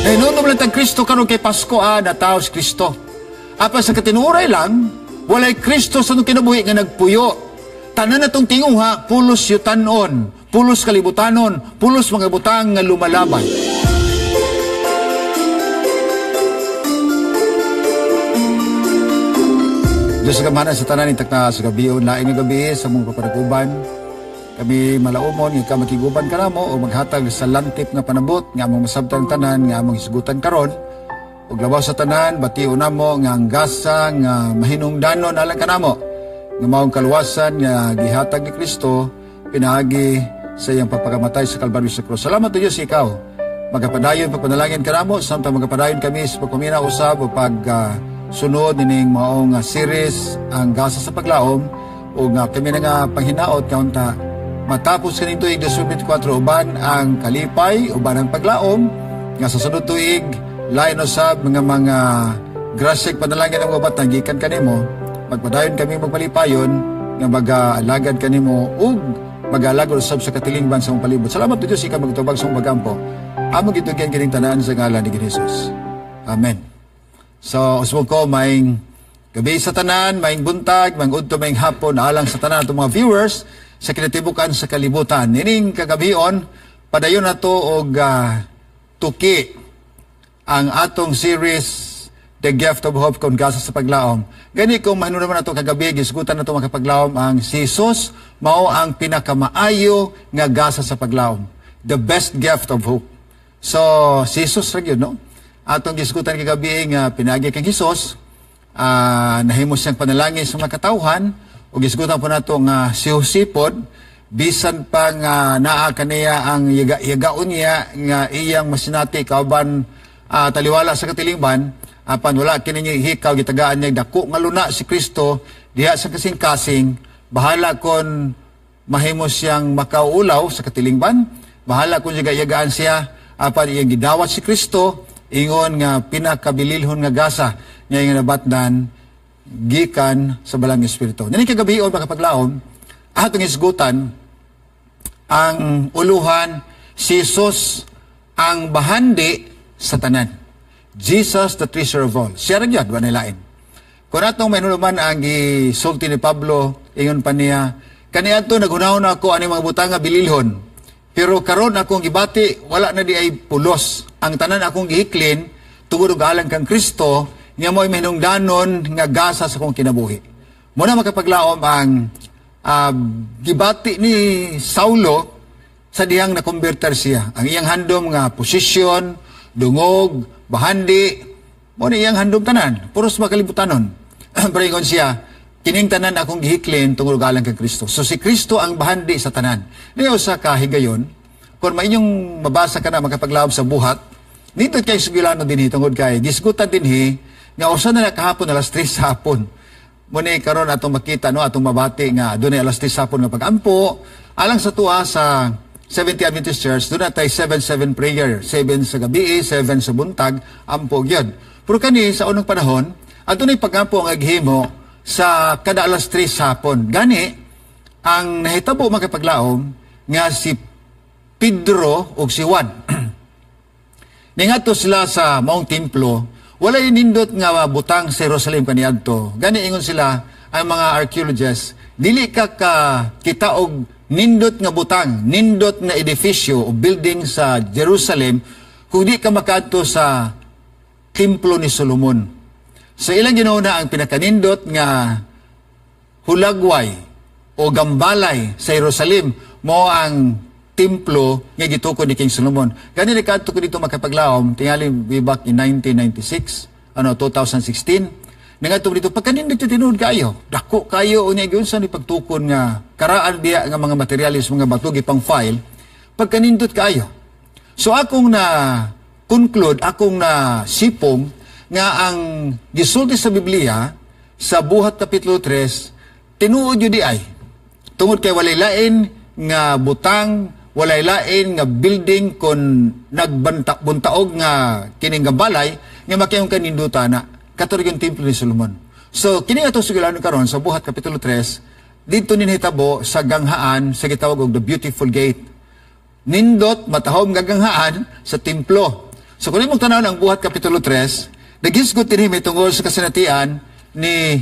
Nahinumdom lang tag Kristo karon kay Pasko, natawo si Kristo. Apan sa katinuoray lang, walay Kristo sa atong kinabuhi nga nagpuyo. Tanan natong tinguha, pulos yutanon, pulos kalibutanon, pulos mga butang nga lumalabay. Diyos sa sa tanan itakna sa gabi o laing nga gabi sa mong kapanaguban. Kami malaumon nga ikaw makiguban kanamo o maghatag sa lantip nga panabot nga among masabtang tanan nga among hisgutan karon. Ug labaw sa tanan bation namo nga ang gasa nga mahinungdanon alang kanamo nga maong kaluwasan nga gihatag ni Kristo pinaagi sa iyang pagpakamatay sa Kalbaryo sa krus. Salamat o Diyos ikaw. Magapadayon pagpanalangin kanamo samtang magapadayon kami sa pagpamina usab o pag sunod nining maong series ang gasa sa paglaom o nga kami na nga panghinaot kaunta matapos kaning tuig 2024 uban ang kalipay uban ang paglaom nga sa sunod tuig lain usab mga mga grasya panalangin ang ubat gikan kanimo magpadayon kami magpalipayon nga mag-alagad kanimo ug mag-alagad usab sa katilingban sa mong palibot. Salamat o Diyos ikaw magtubag sa mong pagampo. Among gitugyan kining tanan sa ngalan ni Jesus. Amen. So, usbong ko, maing gabi sa tanan, maing buntag, maing udto, maing hapon, alang sa tanan atong mga viewers sa kinatibukan sa kalibutan. Nining kagabion, padayon na to og tuki ang atong series The Gift of Hope kung gasa sa paglaom. Gani kung mahinunaman nato kagabi, gisgutan nato makapaglaom ang si Jesus mao ang pinakamaayo nga gasa sa paglaom. The best gift of hope. So, si Jesus ra gyud, no? Atong gisgutan kagabi nga pinaagi kang Hesus, nahimo siyang panalangin sa mga katawhan ug gisgutan po nato nga si Jose pod bisan pa nga naa kaniya ang yagaon niya nga iyang masinati kauban taliwala sa katilingban, apan wala kini niya hikaw, gitagaan niya dako nga luna si Kristo diha sa kasing-kasing. Bahala kon mahimo siyang makaulaw sa katilingban, bahala kon yagaan siya, apan iyang gidawat si Kristo ingon nga pinakabililhon nga gasa nga iyang nabatdan gikan sa Balang Espiritu. Nini kagabion makapaglaom atong isgutan ang uluhan si Jesus ang bahandi sa tanan. Jesus the treasure of all. Siya ra gyud, wa lain. Kung atong mainuluman ang gisulti ni Pablo, ingon pa niya, kaniadto naghunahon ako ani mga butang nga bililhon. Pero karon akong gibati, wala na di ay pulos. Ang tanan akong gihiklin, tungod og alang kang Kristo, nga mo'y mahinungdanon nga gasa sa akong kinabuhi. Muna makapaglaom ang gibati ni Saulo sa dihang nakonverter siya. Ang iyang handom nga posisyon, dungog, bahandi, mo ni iyang handom tanan, puros makalibutanon. Pero ingon siya, kining tanan akong gihiklin tungod alang kang Kristo. So si Kristo ang bahandi sa tanan. Niyo sa kahigayon, kung mainyong mabasa ka na makapaglaom sa buhat, nito kay sugilano dinhi tungod kay gisgutan dinhi nga usa na kahapon alas 3 sa hapon. Muna karon atong makita no atong mabati nga dunay alas 3 sa hapon nga pagampo alang sa tuwa sa Seventh Adventist Church, doon natay 7-7 prayer, 7 sa gabi, 7 sa buntag, ampo gyud. Pero kani sa unang panahon, adunay pagampo ang aghimo sa kada alas 3 sa hapon. Gani ang nahitabo makapaglaom nga si Pedro ug si Juan. Ningadto sila sa maong templo, walay nindot nga butang sa Jerusalem kaniadto. Gani ingon sila ang mga archaeologists, dili ka ka kita og nindot nga butang, nindot nga edifisyo o building sa Jerusalem kung di ka makaadto sa templo ni Solomon. Sa ilang ginauna ang pinakanindot nga hulagway o gambalay sa Jerusalem mo ang templo nga gitukod ni King Solomon. Gani nakaadto ko dito makapaglaom tingali way back in 1996, 2016. Nangadto dito pagkanindot yung tinuod kayo. Dako kayo unya giunsa ni pagtukon nga karaan biya nga mga materialis, mga bato gipang file, pagkanindot kayo. So akong na conclude, akong na sipong nga ang gisulti sa Biblia sa Buhat Kapitulo 3, tinuod yun di ay. Tungod kay walay lain nga butang, walay lain nga building kon nagbuntaog nga kining gambalay nga makayong kaninduta na katolik yung templo ni Solomon. So kini atong sugilano karon sa Buhat Kapitulo 3, dito ninhitabo sa ganghaan sa gitawag og the Beautiful Gate. Nindot matahom nga ganghaan sa templo. So kung imong tanaw ang Buhat Kapitulo 3, nagisgot dinhi may tungod sa kasinatian ni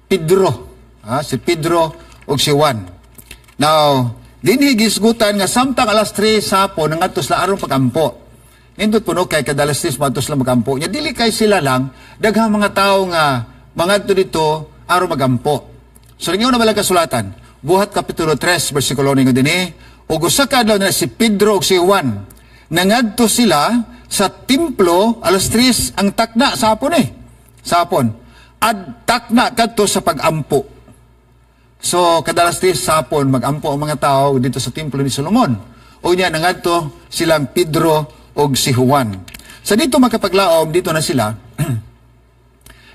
Pedro. Si Pedro ug si Juan. Now, dinhi gisgutan nga samtang alas 3 sa hapon nangadto sila aron pagampo. Nindot puno kay kada alas 3 moadto sila magampo. Nya dili kay sila lang, daghang mga tawo nga mangadto dito aron magampo. So lingaw na balang kasulatan. Buhat Kapitulo 3 bersikulo 9 dinhi, ug usa ka adlaw na si Pedro ug si Juan nangadto sila sa templo alas 3 ang takna sa hapon eh. Sa hapon. Ad takna kadto sa pagampo. So kada alas 3 sa hapon magampo ang mga tao dito sa templo ni Solomon. O niya nangadto silang Pedro og si Juan. Sa dito makapaglaom, dito na sila.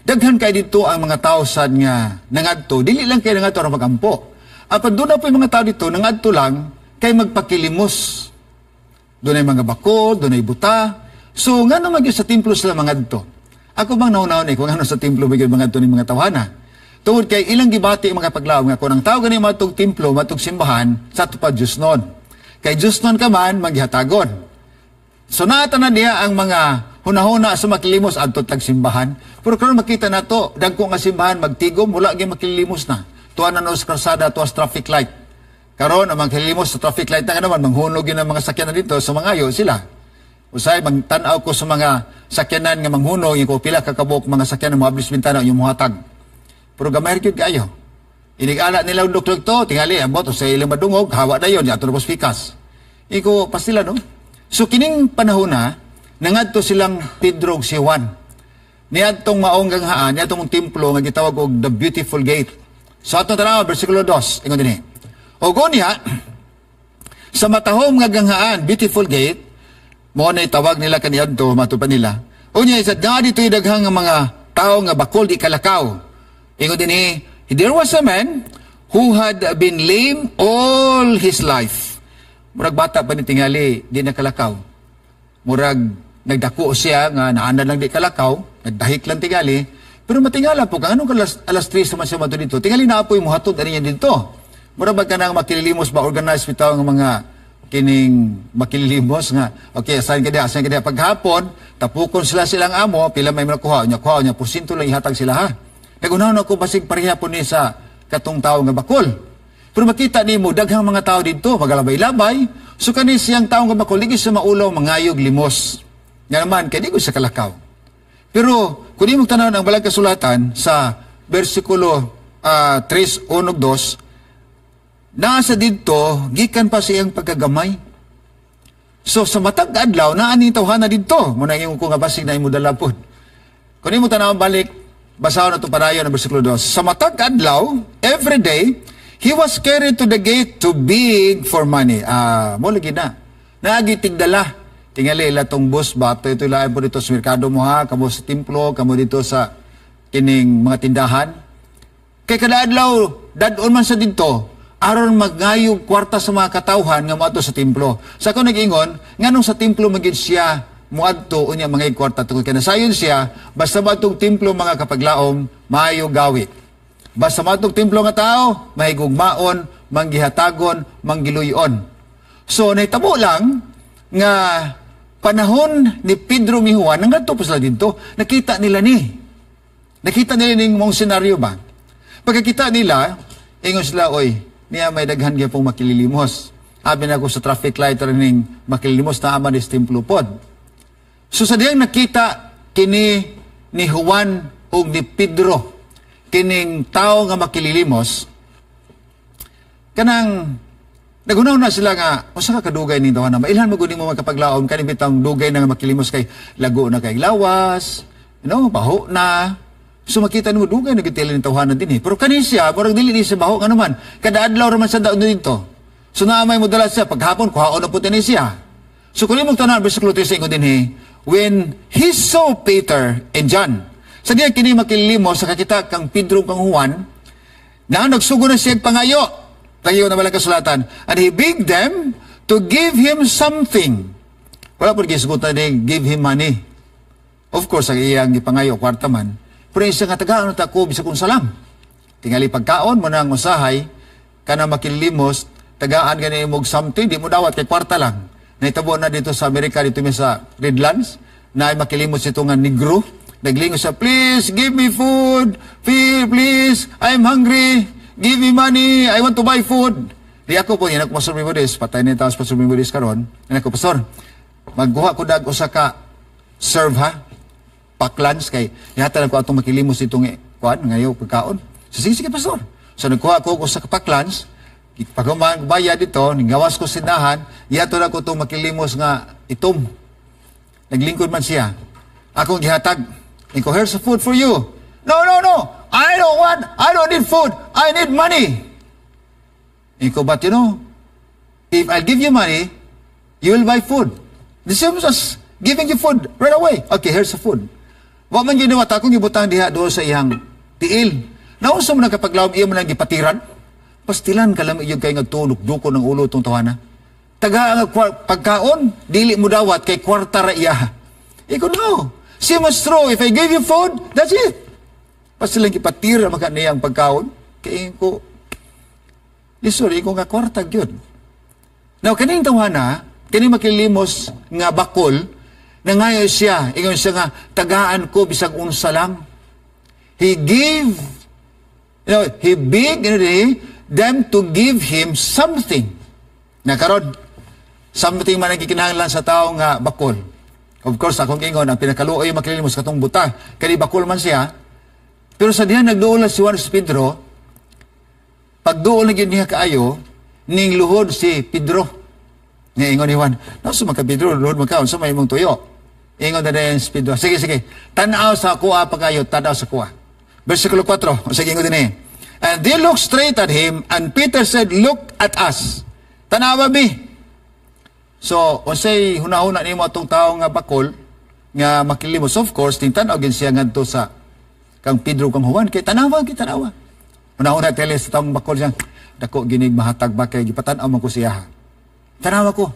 Daghan kay dito ang mga tao sad nga nangadto, dili lang kay nangadto aron magampo. Apan doon na po yung mga tao dito nangadto lang kay magpakilimos. Doon ay mga bako, doon ay buta. So ngano man gyud sa templo sila mangadto? Ako bang nauna eh kung ano sa templo ba gyud mangadto ni mga tawhana? Tungod kay ilang gibati ang mga paglaom nga kung ang tao gani matug templo, matug simbahan, sa pa Diyos nun. Kay Diyos nun ka man, maghatagon. So naata na niya ang mga hunahuna sa makilimos adto tag simbahan. Pero karon makita nato dagko nga simbahan magtigom, wala gyud makilimos na. Tuwa na no sa kalsada, tuwa sa traffic light. Karon ang makilimos sa traffic light na naman manghunog gyud ang mga sakyanan dito sa mangayo sila. Usay magtan-aw ko sa mga sakyanan nga manghunog ko pila ka kabuk mga sakyanan moablis bintana yung muhatag. Pero gamay gyud kaayo. Inig-ala nila og duklog to, tingali ambot sa ilang madungog, hawa dayon ato na pikas. Iko pastila no. So kining panahon na nangadto silang Pedro ug si Juan. Niadtong maong ganghaan, niadtong templo nga gitawag og the Beautiful Gate. So atong tanaw bersikulo 2, ingon dinhi. Og unya sa matahom nga ganghaan, Beautiful Gate, mo na tawag nila kaniadto mato pa nila. Unya sa naa dito daghang nga mga tawo nga bakol di kalakaw. Ingon dinhi, there was a man who had been lame all his life. Murag bata pa ni tingali, di nakalakaw. Murag nagdako siya nga naanad lang di kalakaw, nagdahik lang tingali. Pero matingala po kang anong alas 3 naman siya mato dito. Tingali na apoy muhatod ani niya dito. Murag ba kanang makililimos ba organized bitaw nga mga kining makililimos nga okay, asan ka diha paghapon tapukon sila silang amo, pila may makuha nya, kuha nya porsyento lang ihatag sila ha. Nagunaw na ko basig pareha po ni sa katong tao nga bakol. Pero makita nimo daghang mga tao dito magalabay-labay. So kani siyang tao nga bakol ligi sa maulaw mangayog limos. Nga naman kay di ko sa kalakaw. Pero kung imong tan-aw ang balag kasulatan sa bersikulo 3 1 2, naa sa didto gikan pa siyang pagkagamay. So sa matag adlaw naa ni tawhana didto. Muna ingon ko nga basig na imo dala pod. Kung imo tan-aw balik, basahon nato padayon ang bersikulo 2. Sa matag adlaw, every day, he was carried to the gate to beg for money. Mo lagi na. Naagi tigdala. Tingali ila tong bus ba ito ila po dito sa merkado mo ha, kamo sa templo, kamo dito sa kining mga tindahan. Kay kada adlaw dad-on man sa didto aron magngayog kwarta sa mga katawhan nga moadto sa templo. Sa ako nag-ingon, nganong sa templo magid siya muadto unya mga kwarta tungod kay nasayon siya basta moadtong templo mga kapaglaom maayo gawi. Basta moadtong templo nga tao mahigugmaon, manggihatagon, manggiluyon. So nahitabo lang nga panahon ni Pedro ni Juan nangadto pa sila didto, nakita nila ni. Nakita nila ning mong senaryo ba? Pagkakita nila, ingon sila, oy, niya may daghan gyapong makililimos. Abi na ko sa traffic light ning makililimos na ama ni templo pod. So sa diyang nakita kini ni Juan ug ni Pedro kining tao nga makililimos, kanang nagunaw na sila nga usa ka kadugay ni tawo na mailhan mo gud nimo makapaglaom kani bitang dugay na nga makilimos kay lago na kay lawas, baho na. So makita nimo dugay na gyud ni tawhana dinhi. Pero kani siya murag dili ni siya baho ngano man kada adlaw ra man sa daon dito. So naamay mo dala siya paghapon kuhaon na pud ni siya. So kun imong tan-awon bersikulo 3 ingon dinhi, when he saw Peter and John, sa diya kini makilimos sa kakita kang Pedro kang Juan, na nagsugo na siya pangayo. Tayo na walang kasulatan. And he begged them to give him something. Wala po gisugutan ni give him money. Of course, ang iyang gipangayo, kwarta man. Pero isa nga tagaan ta ko, bisa kung salam. Tingali pagkaon mo na ang usahay, kana makilimos, tagaan gani mo something, di mo dawat kay kwarta lang. Nahitabo na dito sa Amerika, dito mi sa Redlands, na ay makilimos ito nga negro. Naglingos siya, "Please, give me food. Please, please, I'm hungry. Give me money. I want to buy food." Di ako po, yan ako, Pastor Memodis, patay na taas Pastor Memodis karon. Yan ako, "Pastor, magguha ko dag usa ka serve ha, pack lunch kay ihatag ko atong makilimos itong kuan ngayo pagkaon." So, "Sige, sige, Pastor." So nagkuha ko og usa ka pack lunch, paghuman bayad dito, gawas ko sindahan, ihatod ako itong makilimos nga itom. Naglingkod man siya. Akong gihatag. Ingon ko, "Here's the food for you." "No, no, no. I don't want, I don't need food. I need money." Ingon ko, "But if I give you money, you will buy food. The same as giving you food right away. Okay, here's the food." Wa man ginawa akong gibutang diha doon sa iyang tiil. Naunsa mo nagkapaglawom, iya mo nang gipatiran? Pastilan kalami yung kay nga tunok duko ng ulo itong tawana. Taga ang pagkaon, dili mo dawat kay kwarta ra iya. Iko no. Same as true, if I give you food, that's it. Pastilan gipatira maka niya ang pagkaon. Kay ko, lisod, ko nga kwarta gyud. Now, kaning tawhana, kaning makilimos nga bakol, nangayo siya, ingon siya nga, "Tagaan ko bisag unsa lang." He gave, he begged them to give him something. Na karon, something man ang gikinahanglan sa tao nga bakol. Of course, akong ingon, ang pinakaluoy makilimos katong buta. Kani bakol man siya. Pero sa diha nagduol si Juan si Pedro, pagduol na gyud niya kaayo, ning luhod si Pedro. Nga ingon ni Juan, "Naso man ka, Pedro, luhod man ka, unsa may imong tuyo?" Ingon na din si Pedro, "Sige, sige, tanaw sa kuha pagayo, tanaw sa kuha." Versikulo 4, sige, ingon din eh. And they looked straight at him, and Peter said, "Look at us." Tanawa mi. So, unsay hunahuna nimo atong tao nga bakol nga makilimos? Of course, tingtan-aw gin siya ngadto sa kang Pedro kang Juan kay tanawa kay tanawa. Hunahuna tele sa taong bakol siya, dako ginig mahatag ba kay gipatan-aw man ko siya. Tanawa ko.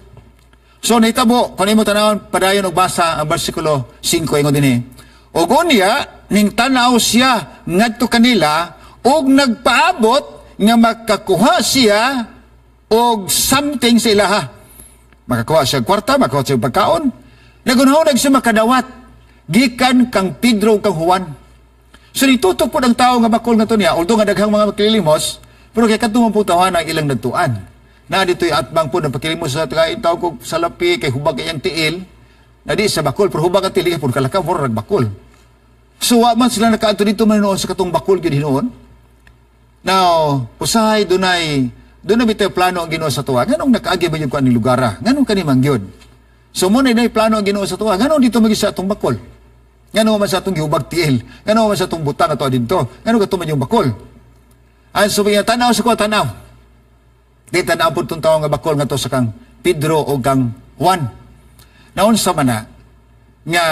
So nahitabo, kung imo tanawon padayon og basa ang versikulo 5, ingon dinhi. Og unya ning tan-aw siya ngadto kanila og nagpaabot nga makakuha siya og something sa ilaha. Makakuha siya kwarta, makakuha siya pagkaon. Nagunahon siya makadawat gikan kang Pedro kang Juan. So nitutok po ang tao nga bakol nga to niya, although nga daghang mga makilimos, pero kay kadto man po tawahan ang ilang nagtuan. Na dito'y atbang po ng pakilimos sa kain tao ko salapi kay hubag iyang tiil. Na di sa bakol, pero hubag ang tiil, pud kalakaw, murag bakol. So wa man sila nakaadto dito man noon sa katong bakol gyud hinuon. Now, usahay dunay doon na bitaw plano ang Ginoo sa tuwa. Nganong nakaagi ba yung kuan ni lugar? Nganong kani man gyud? So mo na plano ang Ginoo sa tuwa. Nganong dito magi sa atong bakol? Nganong man sa atong gihubag tiil? Nganong man sa atong butang ato didto? Nganong kato man yung bakol? Ang sabi niya, "Tanaw sa kuha, tanaw." Di tanaw po itong tao nga bakol nga to sa kang Pedro o kang Juan. Naunsa man na, nga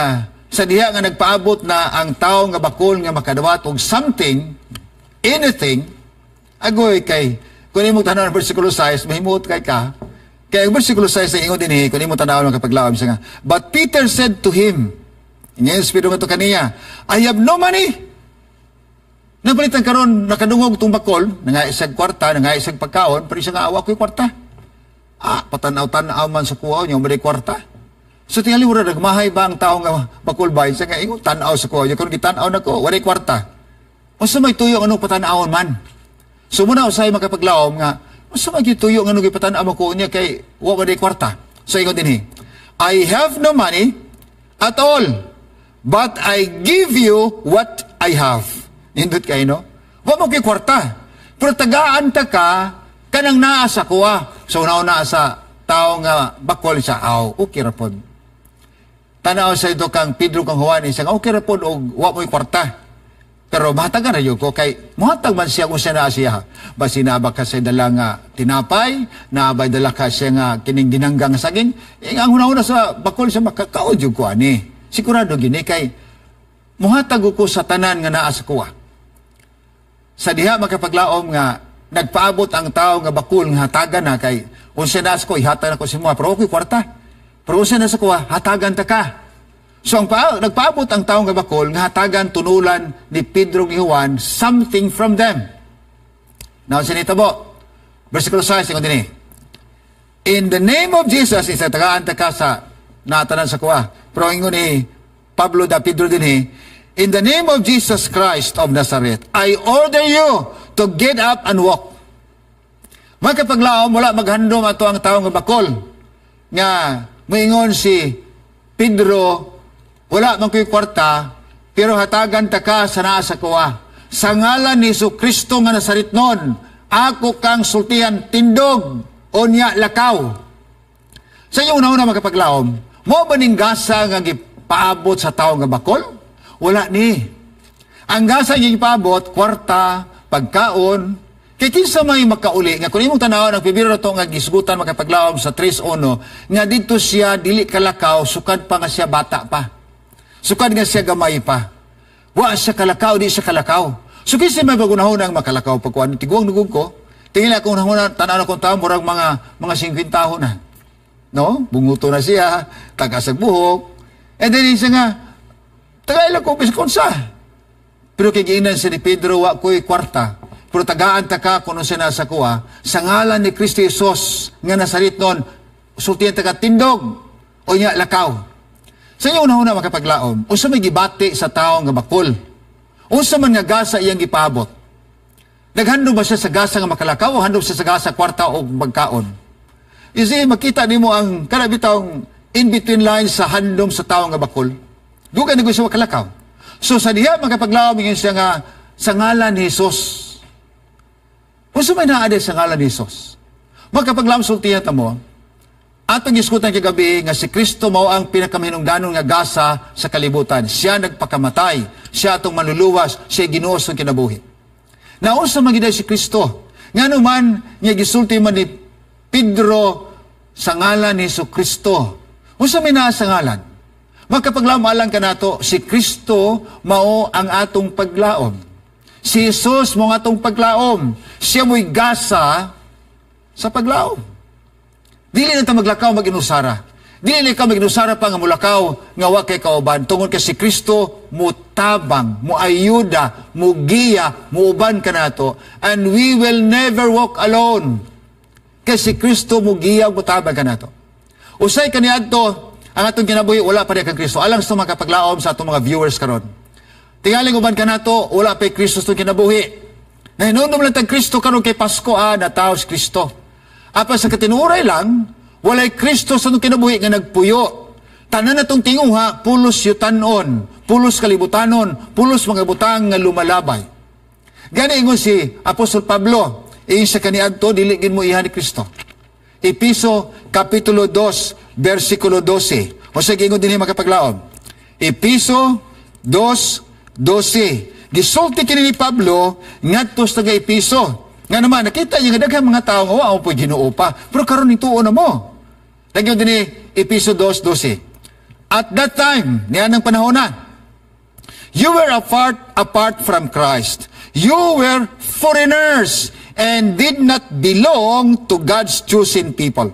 sa diha nga nagpaabot na ang tao nga bakol nga makadawat og something, anything, agoy kay kung imo tanaw ang versikulo 6, mahimuot kay ka. Kaya ang versikulo 6 ay ingon din eh, kung imo tanaw ang kapaglaom siya nga, "But Peter said to him," ingon si Pedro nga to kaniya, "I have no money." Napalitan karon nakadungog tong bakol, nangay isang kwarta, nangay isang pagkaon, pero siya nga awa ko'y kwarta. Ah, patanaw-tanaw man sa kuha niya, may kwarta. So tingali wala nagmahay ba ang tao nga bakol ba? Siya nga ingon, "Tanaw sa kuha niya, kung gitanaw na ko, walay kwarta." Unsa may tuyo ano patanawon man? So muna usay makapaglaom nga unsa may tuyo nga ano gipatan-aw ko niya kay wa man kwarta. So ingon dinhi, "I have no money at all, but I give you what I have." Nindot kay no? Wa mo kay kwarta. Pero tagaan ta ka kanang naa sa kuha. So una sa tao nga bakol siya, aw, okay ra pod. Tanaw sa ito kang Pedro kang Juan, siya nga okay ra pod og wa mo'y kwarta. Pero mahatagan na yun ko kay muhatag man siya kung siya naa siya. Basi naa ba ka sa dala nga tinapay, naa ba dala ka siya nga kining ginanggang saging, eh, ang una-una sa bakol siya makakaon jud ko ani. Sigurado gini kay muhatag ko sa tanan nga naa sa kuha. Sa diha makapaglaom nga nagpaabot ang tao nga bakul nga hatagan na kay unsa na sa ko ihatag na ko sa mga pero okay kwarta. Pero unsa na sa kuha hatagan ta ka. So ang nagpaabot ang tao nga bakol nga hatagan tunulan ni Pedro ni Juan something from them. Now sinitabo. Versikulo 6 ingon dinhi. In the name of Jesus, isa tagaan ta ka sa natanan sa kuha. Pero ingon ni Pablo da Pedro dinhi, "In the name of Jesus Christ of Nazareth, I order you to get up and walk." Magkapaglaom, wala maghandom ato ang tao nga bakol. Nga, moingon si Pedro, "Wala man ko'y kwarta, pero hatagan ta ka sa naa sa kuha. Sa ngalan ni Hesus Kristo nga Nazaretnon, ako kang sultihan, tindog, unya lakaw." Sa inyong una-una, magkapaglaom, mo ba ning gasa nga gipaabot sa tao nga bakol? Wala ni. Ang gasa nga gipaabot, kwarta, pagkaon, kay kinsa may makauli nga kung imong tanawon ang Pebrero to nga gisgutan, makapaglaom, sa 3:1 nga didto siya dili kalakaw sukad pa nga siya bata pa. Sukad nga siya gamay pa. Wa siya kalakaw, di siya kalakaw. So kinsa may bagunahon ang makalakaw pagkuan tiguang nugog ko. Tingin akong nahuna tan-aw akong tao, murag mga 50 taon na. No? Bunguto na siya, tagasag buhok. And then siya nga, tagaila ko biskonsa. Pero kay giingnan siya ni Pedro, "Wa ko'y kwarta, pero tagaan ta ka kung siya nasa kuha, sa ngalan ni Kristo Jesus nga Nazaretnon, sultihan ta ka, tindog, o nya lakaw." Sa inyo una-una, makapaglaom, unsa may gibati sa tao nga bakol? Unsa man nga gasa iyang gipaabot? Naghandom ba siya sa gasa nga makalakaw o handom siya sa gasa kwarta o magkaon? You see, makita nimo ang kana bitawng in between lines sa handom sa tao nga bakol. Dugay na siya makalakaw. So sa diha, makapaglaom, ingon siya nga sa ngalan ni Jesus. Unsa may naa sa ngalan ni Jesus? Magkapaglaom, sultihan ta mo, atong gisgutan kagabi nga si Kristo mao ang pinakamahinungdanon nga gasa sa kalibutan. Siya nagpakamatay, siya atong manluluwas, siya Ginoo sa kinabuhi. Naunsa man gyud si Kristo? Ngano man nga gisulti man ni Pedro sa ngalan ni Hesus Kristo? Unsa may naa sa ngalan? Magkapaglaom ka nato, si Kristo mao ang atong paglaom. Si Jesus mo ang atong paglaom. Siya mo'y gasa sa paglaom. Dili na ta maglakaw mag-inusara. Dili na ikaw mag-inusara pa nga mulakaw nga wa kay kauban tungod kay si Kristo mutabang, muayuda, mugiya, muuban kanato, and we will never walk alone. Kay si Kristo mugiya ug mutabang kanato. Usay kaniadto ang atong kinabuhi wala pa kang Kristo. Alang sa mga kapaglaom sa atong mga viewers karon. Tingaling uban kanato, wala pa Kristo sa kinabuhi. Nahinumdum lang tag Kristo karon kay Pasko, ah, natawo si Kristo. Apan sa katinuoray lang, walay Kristo sa atong kinabuhi nga nagpuyo. Tanan natong tinguha, pulos yutanon, pulos kalibutanon, pulos mga butang nga lumalabay. Gani ingon si Apostol Pablo, ingon siya kaniadto, dili gid mo iha ni Kristo. Episo Kapitulo 2, versikulo 12. O sa ingon dinhi, makapaglaom. Episo 2:12. Gisulti kini ni Pablo ngadto sa taga Episo. Nga naman, nakita niya nga daghang mga tao nga wa mo Ginoo pa. Pero karon nituo na mo. Lagyan dinhi Episo 2:12. At that time, niya ng panahon na, you were apart from Christ. You were foreigners and did not belong to God's chosen people.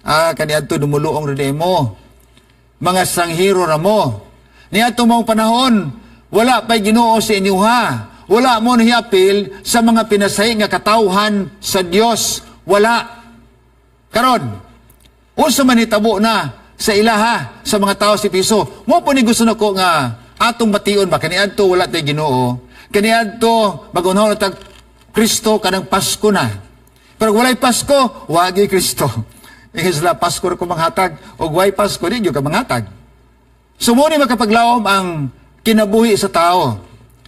Ah, kaniadto dumuluong rin mo. Mga stranghero ra mo. Niadto mong panahon, wala pa'y Ginoo sa inyo ha. Wala mo nahiapil sa mga pinasahi nga katawhan sa Dios. Wala. Karon, unsa man hitabo na sa ilaha sa mga tao sa Episo? Mo po ni gusto nako nga atong bation ba kaniadto wala tay Ginoo. Kaniadto magunhaw na tag Kristo kanang Pasko na. Pero walay Pasko, wagi Kristo. Ingon sila, "Pasko ra ko manghatag," og way Pasko, di gyud ka manghatag. So mo ni makapaglaom ang kinabuhi sa tao.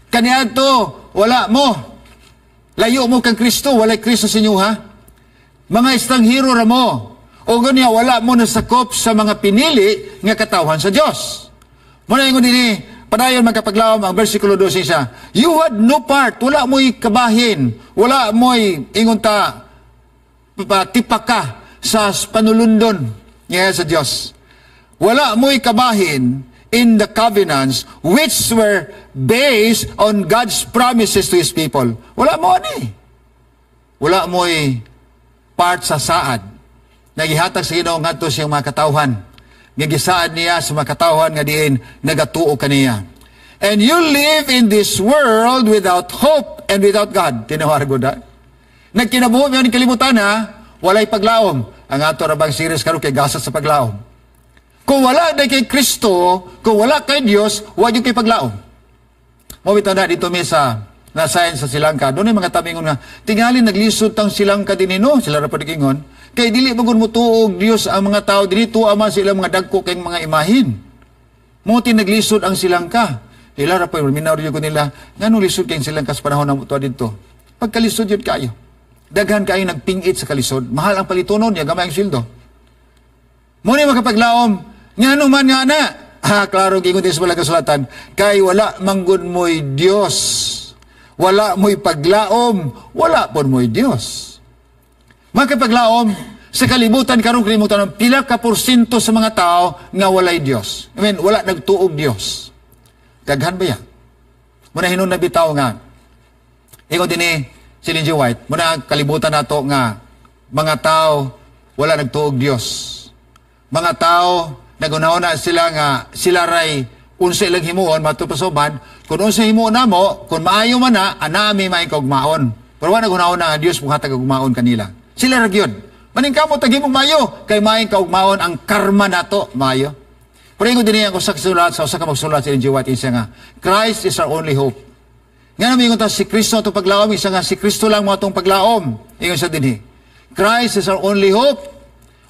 Kaniadto, wala mo. Layo mo kang Kristo, walay Kristo sa inyo ha. Mga estranghero ra mo. O ganya, wala mo nasakop sa mga pinili nga katawhan sa Dios. Muna ingon dinhi, padayon, magkapaglaom, ang versikulo 12 siya, you had no part, wala mo'y kabahin, wala mo'y ingon ta, tipaka sa panulundon nga sa Dios. Wala mo'y kabahin in the covenants which were based on God's promises to His people. Wala mo ani. Wala mo'y part sa saad. Nagihatag sa Ginoo ngadto siyang mga katawhan. Nga gisaad niya sa mga katawhan nga diin nagatuo kaniya. And you live in this world without hope and without God. Tinawar ko da. Nagkinabuhi mo ni kalibutan ha, walay paglaom. Ang ato rabang series karon kay Gasat sa Paglaom. Kung wala na kay Kristo, kung wala kay Dios, wa gyud kay paglaom. Mo bitaw na dito mi sa nasayan sa Silangka. Doon ay mga tamingon nga, tingali naglisod tang Silangka din, no? Sila ra pud ingon. Kay dili man gud motuo og Dios ang mga tao dinhi, tuo man sila mga dagko kay mga imahin. Mo ti naglisod ang Silangka. Ila ra pa minaw ko nila, ngano lisod kay Silangka sa panahon na mo didto? Pagkalisod yun kayo. Daghan kayo nagpingit sa kalisod. Mahal ang palitonon niya, gamay ang sweldo. Mo ni makapaglaom, ngano man nga na? Ha, klaro gingon din sa balang kasulatan, kay wala manggod mo'y Dios. Wala mo'y paglaom, wala pon mo'y Dios. Makapaglaom, sa kalibutan karon kalimutan, pila ka porsyento sa mga tao nga walay Dios? I mean, wala nagtuog Dios. Daghan ba ya? Muna hinun na bitaw nga. Ingon din ni si Ellen G. White, muna kalibutan nato nga mga tao wala nagtuog Dios. Mga tao nagunahon na sila nga sila ray unsa ilang himuon matud pa sa uban, kung unsa himuon namo, kung maayo man na, anami may kaugmaon. Pero wala nagunahon na nga Dios muhatag og kaugmaon kanila. Sila ra gyud. Maningkamot tag himong maayo kay maayong kaugmaon ang karma nato maayo. Pero ingon din ang usa ka sulat sa usa ka magsulat si Ellen G. White, isa nga Christ is our only hope. Nga namin ingon ta si Kristo atong paglaom, isa nga si Kristo lang mo atong paglaom. Ingon siya dinhi. Christ is our only hope.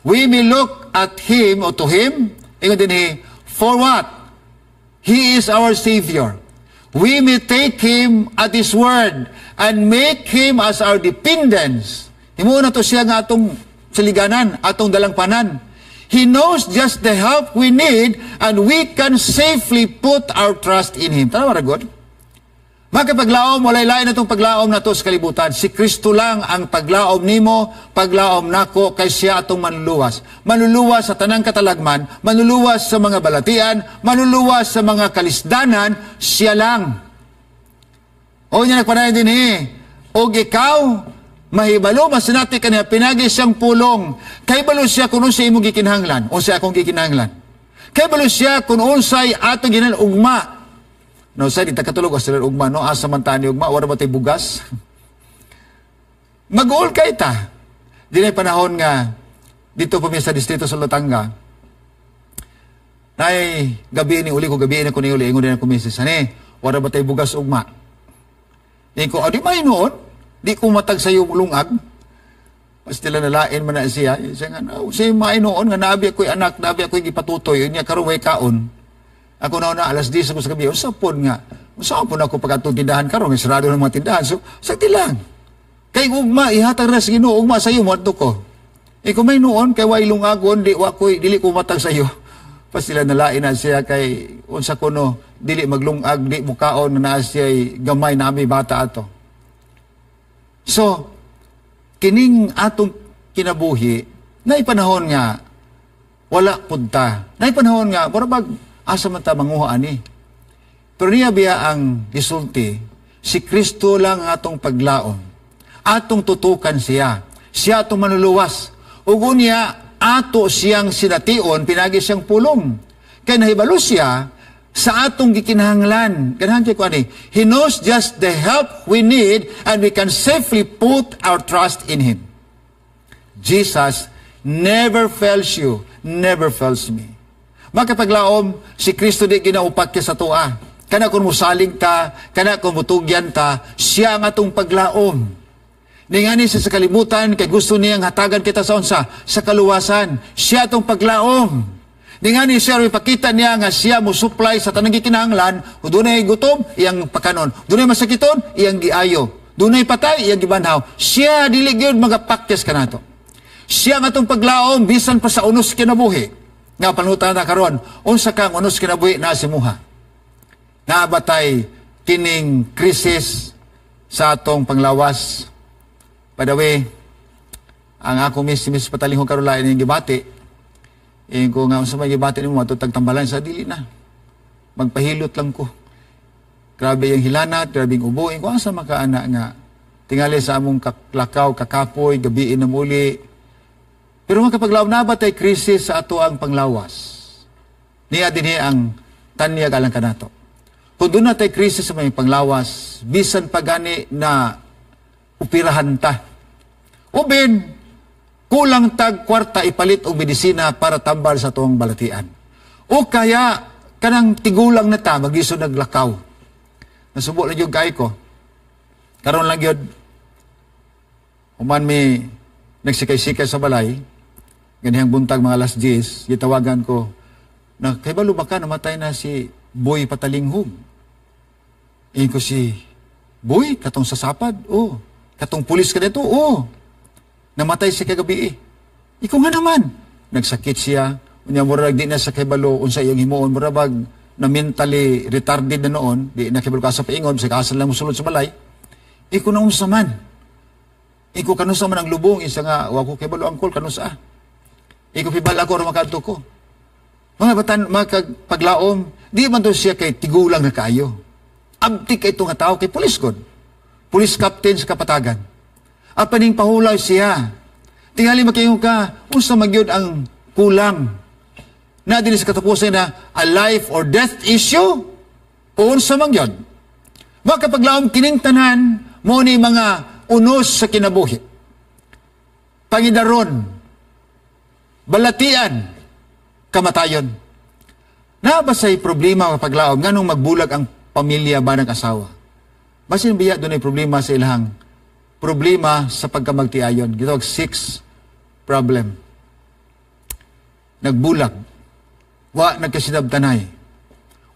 We may look at Him or to Him, ingon dinhi, for what? He is our Savior. We may take Him at His word and make Him as our dependence. Himuon na to siya nga atong saliganan, atong dalangpanan. He knows just the help we need and we can safely put our trust in Him. Tama ra god? Makapaglaom, walay lain na itong paglaom na to sa kalibutan. Si Kristo lang ang paglaom nimo, paglaom nako, kay siya atong manluluwas. Manluluwas sa tanang katalagman, manluluwas sa mga balatian, manluluwas sa mga kalisdanan, siya lang. O niya nagpanayon din eh. Og ikaw, mahibalo, masinati kaniya, pinagi siyang pulong. Kay balo siya kung unsay imong gikinahanglan, o siya akong gikinahanglan. Kay balo siya kung unsay atong ginahanglan, ugma. No, sa di ta katulog o sila ugma, no, asa man tani ugma, wala ba tay bugas? Mag-uol kay ta. Di na panahon nga, dito pa mi sa distrito sa Lutanga, nay gabi ni uli ko, gabi na ko ni uli, ingon din ako misis, ane, wala ba tay bugas ugma? Di ko, adi may noon, di ko matag sa iyo lungag. Pastila nalain man na siya. Siya nga, no, siya mainoon nga naabi ako'y anak, naabi ako'y gipatutoy, niya karon way kaon. Ako na na alas 10 ako sa gabi, unsa pod nga? Unsa pod ako pagkatong tindahan karon, sarado ng mga tindahan. So, sakti lang. Kay ugma ihatag ra sa Ginoo ugma sa iyo moadto ko. E kung may noon kay way lungagon, di wa koy dili ko matag sa iyo. Pastila nalain na siya kay unsa kuno dili maglungag, di mukaon na naa siya gamay na ami bata ato. So, kining atong kinabuhi, naipanahon nga wala punta. Naipanahon nga mura bag asa man ta manguha ani. Pero niya biya ang gisulti, si Kristo lang ang atong paglaom. Atong tutukan siya. Siya atong manluluwas. Ug unya ato siyang sination, pinagi siyang pulong. Kay nahibalo siya sa atong gikinahanglan. Ganahan kay ko ani. He knows just the help we need and we can safely put our trust in Him. Jesus never fails you, never fails me. Makapaglaom, si Kristo di ginaupak sa atoa. Kana kung musalig ta, kana kung mutugyan ta, siya ang atong paglaom. Ningani siya sa kalibutan, kay gusto niyang hatagan kita sa unsa, sa kaluwasan. Siya atong paglaom. Ningani siya, ipakita niya nga siya mo supply sa tanang gikinahanglan, kung dunay gutom, iyang pakanon. Dunay masakiton, iyang giayo. Dunay patay, iyang gibanhaw. Siya dili gyud magapakyas kanato. Siya ang atong paglaom bisan pa sa unos kinabuhi. Nga panutan na karon, unsa kang unos kinabuhi na simuha. Naabatay kining krisis sa atong panglawas. By the way, ang ako miss, si Miss Patalingho karon lain yung gibati. Ingon ko nga unsa may gibati nimo matutag tambalan sa dili na. Magpahilot lang ko. Grabe yung hilanat, grabe yung ubo. Ingon ko asa makaana nga tingali sa among kaklakaw, kakapoy, gabiin na muli. Pero makapaglaom na ba tay krisis sa ato ang panglawas? Niya dinhi ang tanyag alang kanato. Kung doon na tay krisis sa may panglawas, bisan pagani na upirahan ta. Ubin, Kulang tag kwarta ipalit og medisina para tambal sa atong balatian. O kaya kanang tigulang na ta magiso naglakaw. Nasubo lang yung kay ko. Karon lang yun, human mi nagsikay-sikay sa balay, ganihang buntag mga alas 10, gitawagan ko, na kay balo ba ka, namatay na si Boy Patalinghug? Ingon ko, "Si Boy, katong sasapad? Oh. Katong pulis ka dito? Oh. Namatay siya kagabi eh." Iko nga naman. Nagsakit siya. Unya murag di na sa kahibalo unsa iyang himuon. Murag bag na mentally retarded na noon. Di na kahibalo kasa paingon. Sa kaasa lang musulod sa balay. Iko na unsa man. Iko kanusa man ang lubong. Isa nga, wa ko kahibalo, angkol, kanusa. Iko pibal ako aron makadto ko. Mga batan, mga paglaom, di man to siya kay tigulang na kayo. Abtik kay ito nga tao kay pulis god. Police captain sa Kapatagan. Apaning pahulay siya. Tingali makingon ka, unsa magyud ang kulang? Na dinhi sa katapusan na a life or death issue? O unsa man gyud? Makapaglaom kining tanan mo ni mga unos sa kinabuhi. Pangidaron, balatian, kamatayon. Naa ba say problema kapaglaom nganong magbulag ang pamilya ba ng asawa? Basin biya dunay problema sa ilahang problema sa pagkamagtiayon. Gitawag six problem. Nagbulag. Wa nagkasinabtanay.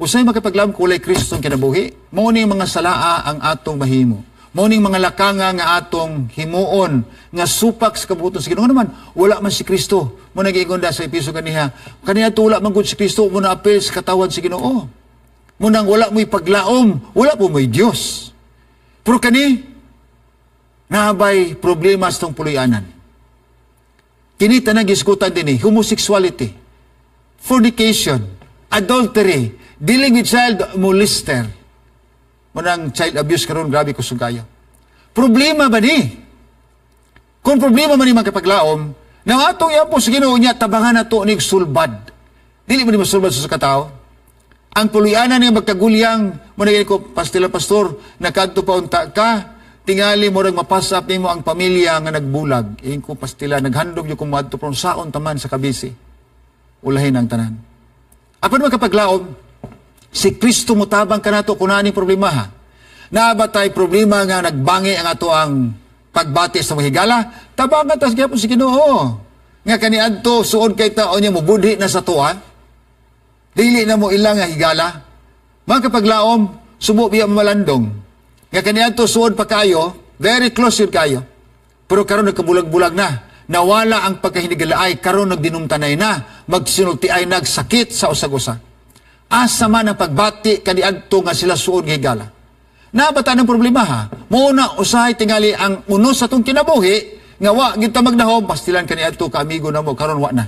Usay makapaglaom kulay Kristo ang kinabuhi, mao ni mga salaa ang atong mahimo. Mao ning mga lakanga nga atong himuon nga supak sa kabuton sa Ginoo naman wala man si Kristo. Mo nagiingon sa Episo ganiha. Kaniya wala man gud si Kristo mo na apel sa katawan sa Ginoo. Mo nang wala mo'y paglaom, wala po mo'y Dios. Pero kani naabay problema sa tong puloy-anan. Kini tanang gisgutan dinhi, homosexuality, fornication, adultery, dealing with child molester. Munang child abuse karon grabe kusog kayo. Problema ba ni? Kung problema man ni magkapaglaom, nang atong iampo sa Ginoo niya tabangan nato ni sulbad. Dili man ni masulbad sa katao. Ang puloy-anan nga magkagulyang, mo na ko, pastila pastor, nakadto pa unta ka, tingali mo rag mapasap nimo ang pamilya nga nagbulag. Ingon ko, "Pastila, naghandom yung kumadto pero saon taman sa kabisi." Ulahin ang tanan. Apan magkapaglaom, si Kristo mutabang kanato kung aning problema ha. Naa ba tay problema nga nagbangi ang ato ang pagbati sa mga higala, tabangan tas gyapon si Ginoo. Nga kaniadto suod kay tao niya mubudhi na sa tuwa. Dili na mo ilang nga higala. Mga kapaglaom, subo biya malandong. Nga kaniadto suod pa kayo, very close yun kayo. Pero karon nagkabulag-bulag na. Nawala ang pagkahinigalaay, karon nagdinumtanay na, magsinulti ay nagsakit sa usag-usa. Asa man ang pagbati kaniadto nga sila suod nga higala? Nabata ng problema ha. Muna usahay tingali ang unos sa atong kinabuhi nga wa gid ta magnahom pastilan kaniadto ka amigo namo karon wa na.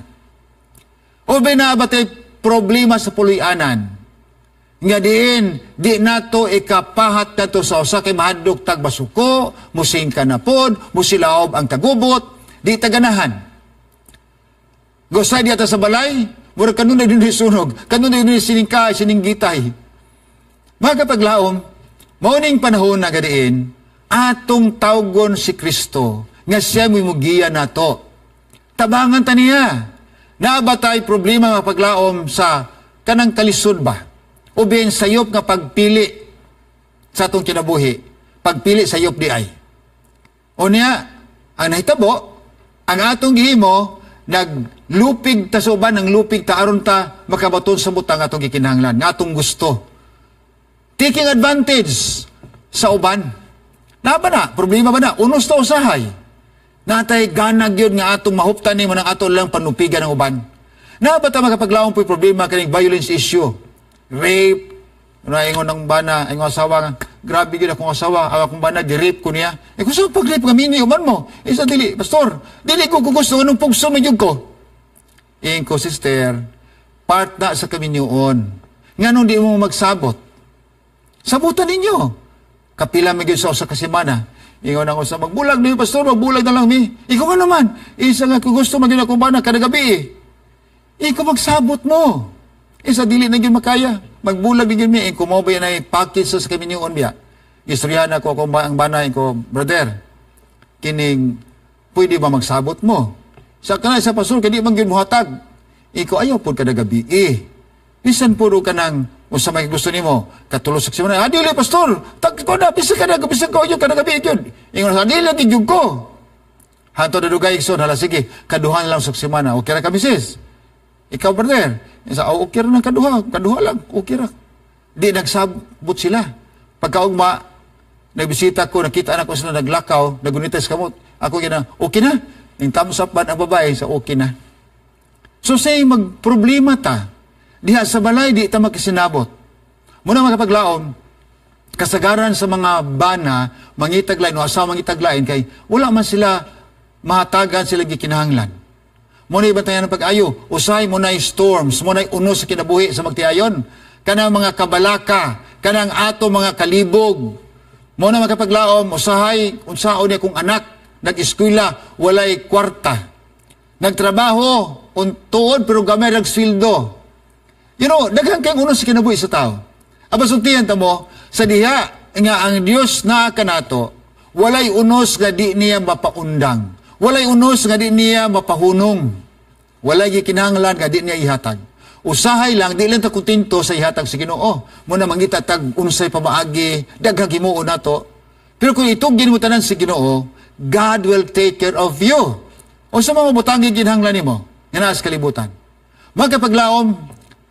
O ba naa ba tay problema sa puloy-anan? Nga diin di nato ikapahat nato sa usa kay mahadlok tag basuko, musingka na pod, musilaob ang kagubot, di ta ganahan. Gusay di ata sa balay, murag kanunay dinhi sunog, kanunay dinhi siningkay, sininggitay. Mga kapaglaom, mauning panahon na gadiin, atong tawgon si Kristo, nga siya mo'y mugiya nato. Tabangan ta niya. Naa ba tay problema nga paglaom sa kanang kalisod ba? O bihin sayop nga pagpili sa atong kinabuhi, pagpili sayop di ay. O niya, ang nahitabo, ang atong gihimo, naglupig ta sa uban, ang lupig ta aron ta makabaton sa butang atong gikinahanglan, nga atong gusto. Taking advantage sa uban. Na ba na? Problema ba na? Unos ta usahay. Natay ganag yun nga atong mahuptan nimo ng ato lang panupigan ng uban. Na ba ta makapaglaom po'y problema kaning violence issue? Rape, ano ingon ng bana, ingon asawa nga, "Grabe gyud akong asawa, ang akong bana, gi-rape ko niya." Eh kung sa pag-rape nga mini, uman mo. Eh sa dili, pastor, dili ko gusto, anong pugso man ko. Ingon ko, "Sister, part na sa kaminyoon. Nganong di mo magsabot? Sabutan ninyo." Kapila mi gyud sa usa ka semana. Ingon ang usa, "Magbulag ni pastor, magbulag na lang mi." Ikaw nga naman, isa nga kung gusto maging akong bana kada gabi eh. Ikaw magsabot mo. Isa dili na gyud makaya. Magbulag gyud mi, eh, kung mo ba yan ay package sa kaminyoon biya. Istoryahan ako akong ang bana ko, "Brother, kining pwede ba magsabot mo?" Sa kanay sa pastor kay di man gyud mohatag. Iko ayaw pud kada gabi eh. Bisan puro ka nang unsa may gusto nimo, katulo sa semana. Ah, dili, pastor. Tag ko na bisan kada bisan ko ayo kada gabi gyud. Ingon sa dili gyud ko. Hanto na dugay, igsoon, hala sige, kaduhan lang sa semana. Okay ra ka, misis? Ikaw, brother? Sa oh, okay ra nang kaduha, kaduha lang, okay ra. Di nagsabot sila. Pagkaugma, nagbisita ko, nakita na ko sila naglakaw, nagunitas kamot. Ako gina, okay na. Yung thumbs up man ang babae, sa okay na. So say magproblema ta, diha sa balay, di ta magkisinabot. Muna makapaglaom, kasagaran sa mga bana, mangitaglain o asawa mangitaglain, kay wala man sila mahatagan sila gikinahanglan. Muna ibang tayo ng pag-ayo, usay mo na storms, mo na unos sa kinabuhi sa magtiayon. Kanang mga kabalaka, kanang ato mga kalibog. Mo na makapaglaom, usahay, unsaon niya kung anak, nag-eskwela, walay kwarta. Nagtrabaho, untuod, pero gamay rag sweldo. Daghan kayong unos sa kinabuhi sa tao. Abasultihan ta mo, sa diha nga ang Dios na kanato, walay unos nga di niya mapaundang. Walay unos nga di niya mapahunong. Walay gikinahanglan nga di niya ihatag. Usahay lang, di lang ta kontento sa ihatag sa Ginoo. Muna mangita tag unsay pamaagi, daghang himuon nato. Pero kung itugin mo tanan sa Ginoo, God will take care of you. O sa mga butanggi ginhanglan nimo, nga naa sa kalibutan. Magkapaglaom,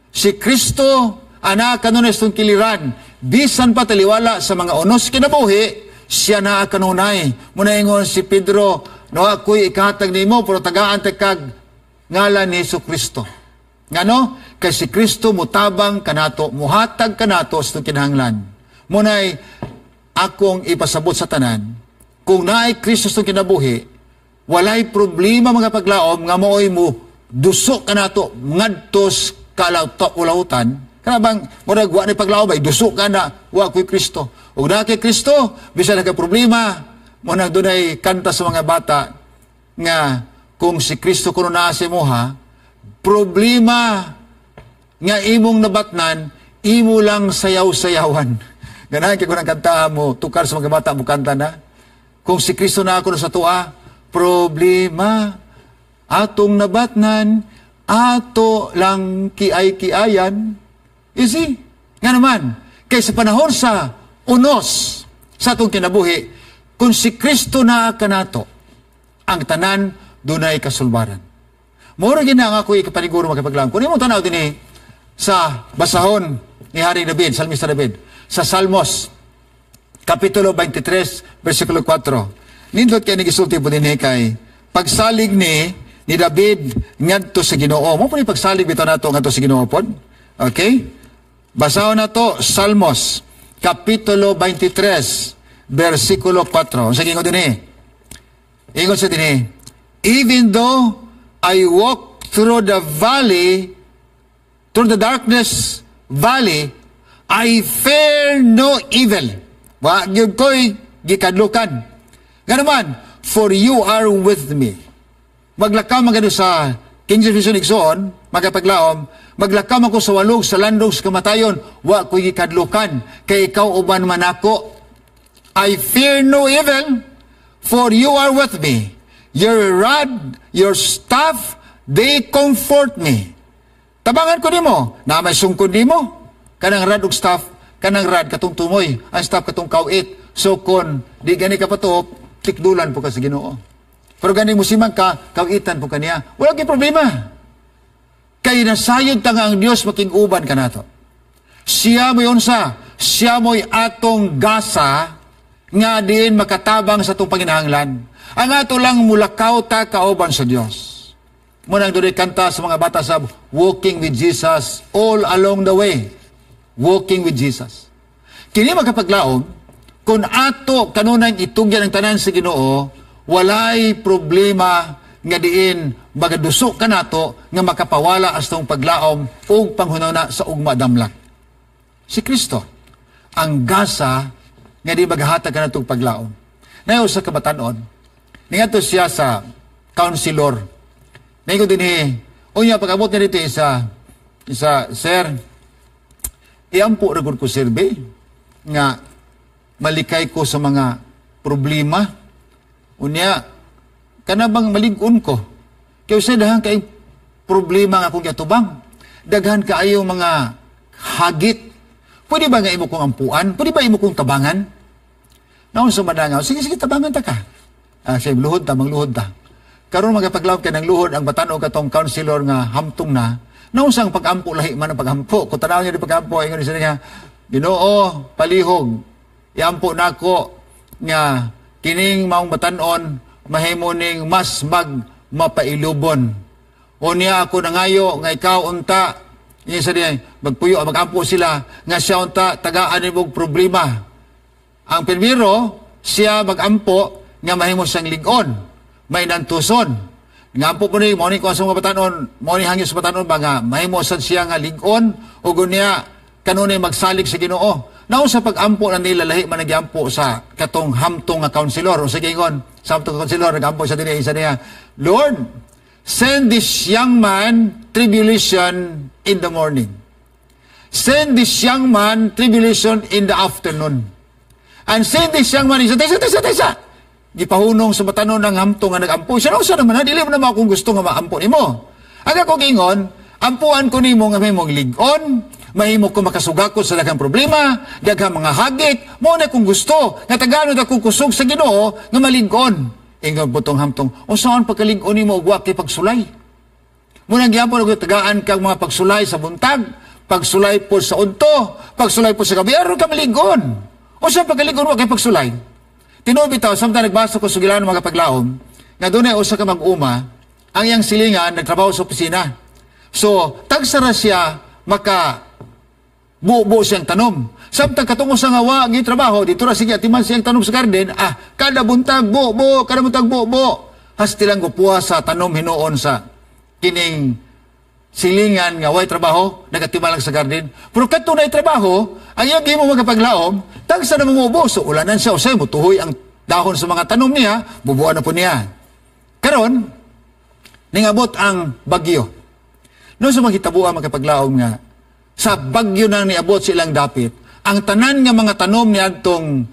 si Kristo, anak kanunay sa kiliran, bisan pa taliwala sa mga unos kinabuhi, siya naa kanunay. Muna ingon si Pedro, no ako'y ikahatag nimo, pero tagaan ta kag ngalan ni Hesus Kristo. Ngano? Kay si Kristo mutabang kanato, muhatag kanato sa kinahanglan. Munay akong ipasabot sa tanan, kung naay Kristo sa kinabuhi, walay problema mga paglaom nga mooy mo duso kanato ngadtos kalautan. Kana bang murag wa ni paglaom ay duso ka na wa koy Kristo. Ug naa kay Kristo, bisan ka problema, mo nang dunay kanta sa mga bata nga kung si Kristo kuno naa sa imoha, problema nga imong nabatnan, imo lang sayaw-sayawan. Ganahan kay ko ng kanta mo, tukar sa mga bata mo kanta na. Kung si Kristo na ako sa tuwa, problema atong nabatnan, ato lang kiay-kiayan. You see? Nga naman, kay sa panahon sa unos sa atong kinabuhi, kung si Kristo naa kanato, ang tanan dunay kasulbaran. Mura gina nga ako ikapaniguro makapaglaom. Kung imong tanaw dinhi sa basahon ni Hari David, Salmista David, sa Salmos, Kapitulo 23, versikulo 4. Nindot kay gisulti po dinhi kay pagsalig ni David ngadto sa Ginoo. Mo po ni pagsalig bitaw nato ngadto sa Ginoo pod. Okay? Basahon nato Salmos, Kapitulo 23, versikulo 4. Unsa ingon dinhi? Ingon sa dinhi, "Even though I walk through the valley, through the darkness valley, I fear no evil." Wa gyud ko'y gikadlukan. Nga naman, "For you are with me." Maglakaw man sa King James Version, igsoon, magapaglaom, maglakaw man ko sa walog, sa landong, sa kamatayon, wa ko'y gikadlukan, kay ikaw uban man ako. "I fear no evil, for you are with me. Your rod, your staff, they comfort me." Tabangan ko nimo, na may sungkod nimo. Kanang rod ug staff, kanang rod katong tumoy, ang staff katong kawit. So kon di gani ka patuop, tikdulan po ka sa Ginoo. Pero gani musimang ka, kawitan po kaniya. Wala kay problema. Kay nasayod ta nga ang Dios makig-uban kanato. Siya mo'y unsa, siya mo'y atong gasa nga diin makatabang sa atong panginahanglan. Ang ato lang mulakaw ta kauban sa Dios. Munang doon kanta sa mga bata sa "Walking with Jesus all along the way." Walking with Jesus. Kini magkapaglaom, kung ato kanunang itugyan ang tanan sa Ginoo, walay problema nga diin magaduso kanato nga makapawala astong paglaom ug panghunahuna sa ugma damlak. Si Kristo ang gasa nga di maghatag kanatong paglaom. Nayo sa kabatanon, ningadto siya sa counselor. Naingon dinhi, unya pag-abot niya dito isa, isa, "Sir, iampo ra gud ko, sir, be, nga malikay ko sa mga problema. Unya, kana bang malig-on ko?" Kay usay daghan kay problema nga akong giatubang. Daghan kaayo mga hagit. Pwede ba nga imo kong ampuan? Pwede ba imo kong tabangan? Naon sa manangaw, sige, sige, tabangan ta ka. Ah, siya, luhod ta, mangluhod ta. Karon magapaglaom kay nang luhod ang batan-o katong counselor nga hamtong na. Naon sa ang pag-ampo, lahi man ang pag-ampo. Kung tanaw niya di pag-ampo, ingon siya nga, "Ginoo, palihog, iampo nako nga kining maong batan-on mahimo ning mas mag mapailubon. O niya ako nangayo nga ikaw unta," niya sa diya, magpuyo, magampo sila, nga siya unta tagaan nimog problema. Ang primero, siya magampo nga mahimo siyang lig-on, may nantuson. Nga ampo po ni, mo ni ko sa mga batanon, mo ni hangyo sa batanon ba nga mahimo sad siya nga lig-on, o gunya kanunay magsalig sa Ginoo. Naon sa pag-ampo na nila, lahi man nagyampo sa katong hamtong nga counselor. O sige, ingon, sa hamtong nga counselor, nagampo sa dinhi, isa niya, "Lord, send this young man tribulation in the morning. Send this young man tribulation in the afternoon. And send this young man," isa, tesa, tesa, tesa. Gipahunong sa batanon ng hamtong nga nagampo. Siya, sa naman, dili mo naman akong gusto nga maampo nimo. Ang ako gingon, ampuan ko nimo nga mahimong lig-on, mahimo ko makasugakot sa daghang problema, daghang mga hagit, mo na kung gusto, nga taganon akong kusog sa Ginoo nga malig-on. Ingon butong hamtong, "Unsaon pagkalig-on nimo ug wa kay pagsulay?" Muna gyapon og tagaan kang mga pagsulay sa buntag, pagsulay po sa udto, pagsulay po sa gabi, aron ka malig-on. Unsa pagkalig-on wa kay pagsulay? Tinuod bitaw, samtang nagbasa ko sugilan mga paglaom, nga dunay usa ka mag-uma, ang iyang silingan nagtrabaho sa opisina. So, tagsara siya maka buo siyang tanom. Samtang katong usa nga wa gi trabaho, dito ra sige atiman siyang tanom sa garden, kada buntag buo, kada buntag buo. Hasti lang gupuha sa tanom hinuon sa kining silingan nga way trabaho, nagatiman lang sa garden. Pero kadto na trabaho, ang iyang gihimo magapaglaom, tagsa na mumubo. So ulanan siya, usay mutuhoy ang dahon sa mga tanom niya, bubuan na po niya. Karon, ningabot ang bagyo. No sa maghitabuan magapaglaom nga, sa bagyo nang niabot silang dapit, ang tanan nga mga tanom ni adtong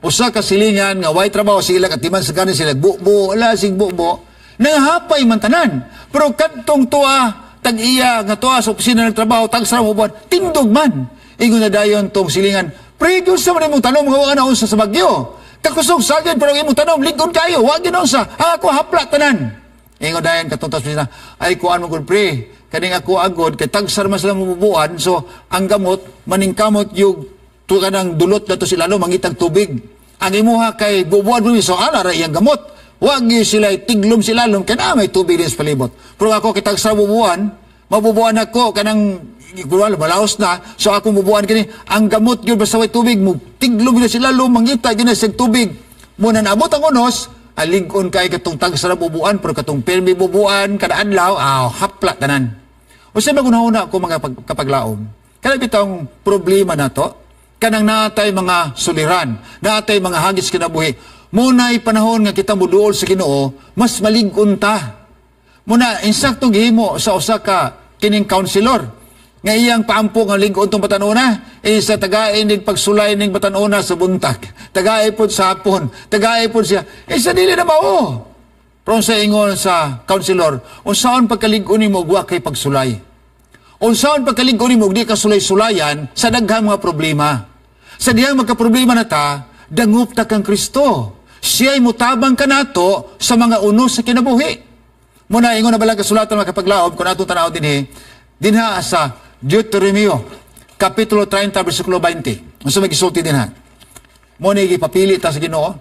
usa ka silingan nga way trabaho sila atiman sa garden sila bubo, ala sig bubo, nangahapay man tanan. Pero kadtong tuwa tag-iya nga tuwa sa opisina ng trabaho, tagsara mo buwan, tindog man. Ingon na dayon tong silingan, "Pre, sa man imong tanom nga wa na unsa sa bagyo. Kakusog sagid pero ang imong tanom lig-on kayo, wa gyud unsa. Ang ako hapla tanan." Ingon dayon katong tas opisina, "Ay kuan mo gud pre, kaning ako agod kay tagsar man sila mabubuan, so ang gamot maningkamot yung tu kanang dulot na to sila no mangitag tubig. Ang imuha kay bubuan mo, so ana ra iyang gamot. Wag gyud sila tiglom sila lom kay na may tubig din sa palibot. Pero ako kay tagsar bubuan, mabubuan ako kanang wala malaos na, so akong bubuan kini ang gamot gyud basta way tubig mo tiglom gyud sila lom mangita gyud na sa tubig. Mo na naabot ang unos, alig-on kay katong tagsar bubuan, pero katong pirmi bubuan kada adlaw, hapla tanan." O sa magunahuna ko mga kapaglaom, kada bitong problema nato, kanang naatay mga suliran, naatay mga hagis kinabuhi, muna'y panahon nga kita muduol sa Ginoo, mas malig-on ta. Muna, insakto gihimo sa usa ka kining counselor, nga iyang paampo nga lig-on tong batanona, eh sa tagain ning pagsulay ning batanona sa buntag, tagain pod sa hapon, tagain pod siya, eh sa dili na mao. Pero sa ingon sa counselor, "Unsaon pagkalig-on nimo wa kay pagsulay? Unsaon pagkalig-on nimo di ka sulay-sulayan sa daghang mga problema?" Sa dihang magka-problema na ta, dangup ta kang Kristo. Siya'y mutabang kanato sa mga unos sa kinabuhi. Muna, ingon na balang kasulatan mga kapaglaom, kung atong tanaw dinhi, dinha sa Deuteronomio, Kapitulo 30, versikulo 20. Unsa may gisulti dinha? Mo ni gipapili ta sa Ginoo.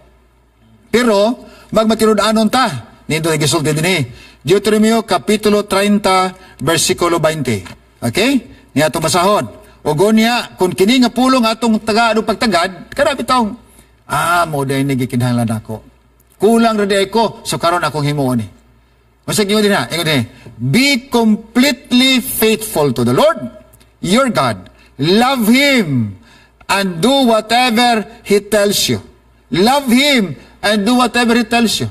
Pero, magmatinud-anon ta. Nindot gisulti dinhi. Deuteronomio, Kapitulo 30, versikulo 20. Okay? Niya atong basahon. O niya, kung kini nga pulong atong taga pagtagad, kada bitong, mo dahil ni gikinahanglan ako. Kulang ra di ko, so karon akong himuon ni. Unsa ingon dinha? Ingon dinha, "Be completely faithful to the Lord, your God. Love Him and do whatever He tells you." Love Him and do whatever He tells you.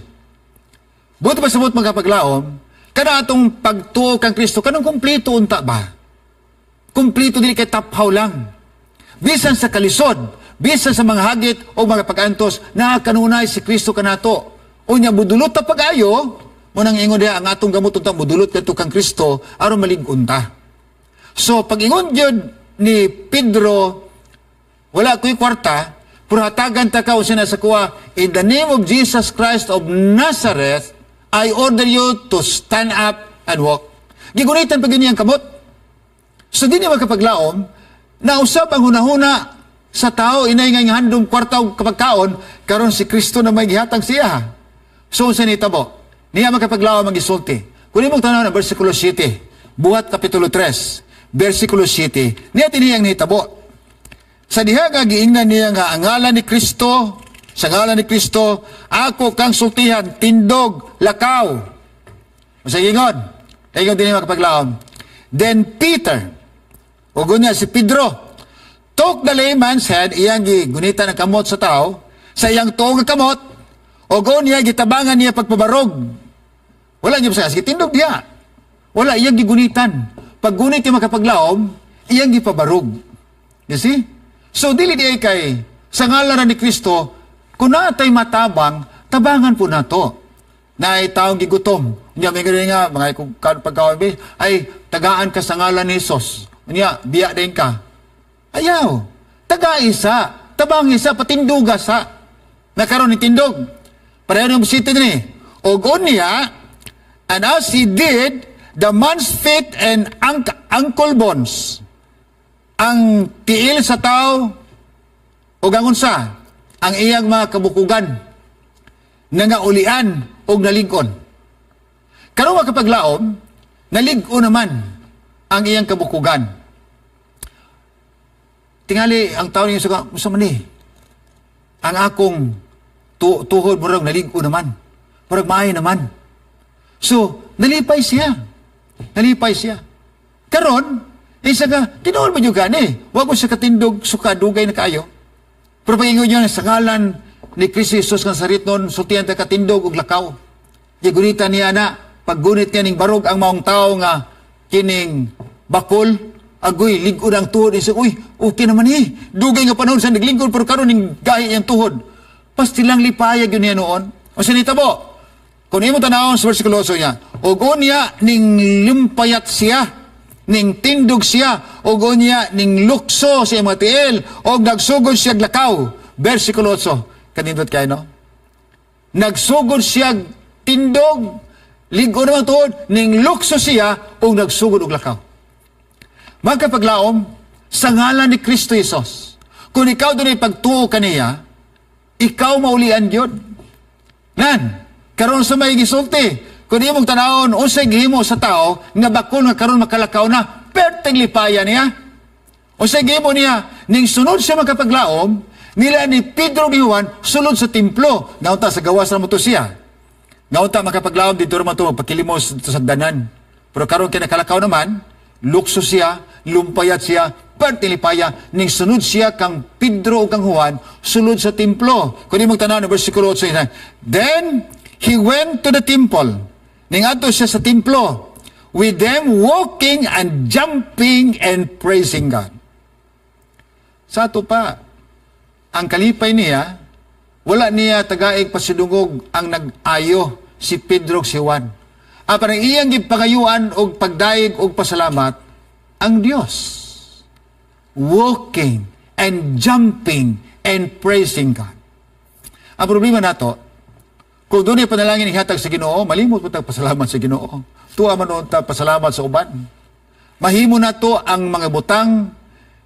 Buot ba sabot mga kapaglaom, kana atong pagtuo kang Kristo, kanang kumplito unta ba? Kumplito dili kay taphaw lang. Bisan sa kalisod, bisan sa mga hagit o mga pag-antos, naa kanunay si Kristo kanato. Unya budulot ta pag-ayo, Mao nang ingon diha ang atong gamot unta mudulot kadto kang Kristo aron malig-on ta. So pag ingon gyud ni Pedro, "Wala ko'y kwarta, pero hatagan ta ka unsa na sa kuha, in the name of Jesus Christ of Nazareth, I order you to stand up and walk." Gigunitan pa gyud niyang kamot. So di niya makapaglaom, nausab ang hunahuna sa tao, inay nga handom kwarta og kapagkaon, karon si Kristo na may gihatag siya. So unsa nitabo? Niya makapaglaom ang gisulti. Kung imong tanaw na versikulo 7, Buhat Kapitulo 3, versikulo 7, niya tiniyang nahitabo. Sa diha nga giingnan niya nga ang ngalan ni Kristo, sa ngalan ni Kristo, ako kang sultihan, tindog, lakaw. Sa ingon, ingon din makapaglaom. Then Peter, o gunya si Pedro, took the lame man's hand, iyang gigunitan ang kamot sa tao, sa iyang tuong kamot, o niya gitabangan niya pagpabarog. Wala niya sa sige tindog diha. Wala iyang gigunitan. Paggunit yung makapaglaom, iyang gipabarog. You see? So dili di ay kay sa ngalan ni Kristo, kung natay matabang, tabangan po nato. Na ay taong gigutom. Unya may ganun nga, mga kung pagkaon, ay tagaan ka sa ngalan ni Jesus. Unya, biya din ka. Ayaw. Taga isa. Tabang isa, patinduga sa. Nakaroon ni tindog. Pareho ng city ni. Og unya, and as he did, the man's feet and ankle bones, ang tiil sa tao, o ang unsa, ang iyang mga kabukugan, nangaulian og nalig-on. Karon makapaglaom, nalig-on naman ang iyang kabukugan. Tingali ang tao niya sa usa man ni. Ang akong tuhod murag nalig-on naman. Murag maayo naman. So, nalipay siya. Nalipay siya. Karon, isa ka, tinuod mo yung gani. Wag mo siya katindog, suka, dugay na kaayo. Pero pag-ingon niya sa ngalan ni Kristo Jesus nga Nazaretnon, sultihan ta katindog og lakaw. Gigunita niya na, paggunit niya ning barog ang maong tao nga kining bakol, agoy, lig-on ang tuhod. Isa, uy, okay naman eh. Dugay nga panahon sa naglingkod, pero karon ning gahi iyang tuhod. Pastilang lipayag yun niya noon. O sinita mo, kung imo tanawon sa versikulo 8 niya, og unya ning limpayat siya, ning tindog siya, og unya ning lukso sa iyang mga tiil, og nagsugod siya lakaw. Versikulo 8, kanindot kayo, no? Nagsugod siya tindog, lig-on naman tuhod, ning lukso siya, og nagsugod og lakaw. Mga kapaglaom, sa ngalan ni Kristo Jesus, kung ikaw doon ay pagtuo kaniya, ikaw maulian yun. Nan, karon sa may gisulti, kung imong tanawon, unsay gihimo sa tao, nga bakol nga karon makalakaw na, perteng lipaya niya. Unsay gihimo niya, ning sunod siya makapaglaom, nila ni Pedro ni Juan, sulod sa templo, naunta sa gawas na mo to siya. Naunta makapaglaom, dito naman ito, magpakilimos sa danan. Pero karon kinakalakaw naman, lukso siya, lumpayat siya, pertilipaya, ning sunod siya kang Pedro o kang Juan, sulod sa templo. Kung imong tanaw na versikulo 8, then he went to the temple. Ning adto siya sa templo, with them walking and jumping and praising God. Sa ato pa, ang kalipay niya, wala niya tagaig pasidungog ang nag-ayo si Pedro si Juan. Apan ang iyang gipangayuan og pagdayeg og pasalamat ang Dios. Walking and jumping and praising God. Ang problema nato, kung doon panalangin ihatag sa Ginoo, malimot mo tag pasalamat sa Ginoo. Tuwa man noon ta pasalamat sa uban. Mahimo nato ang mga butang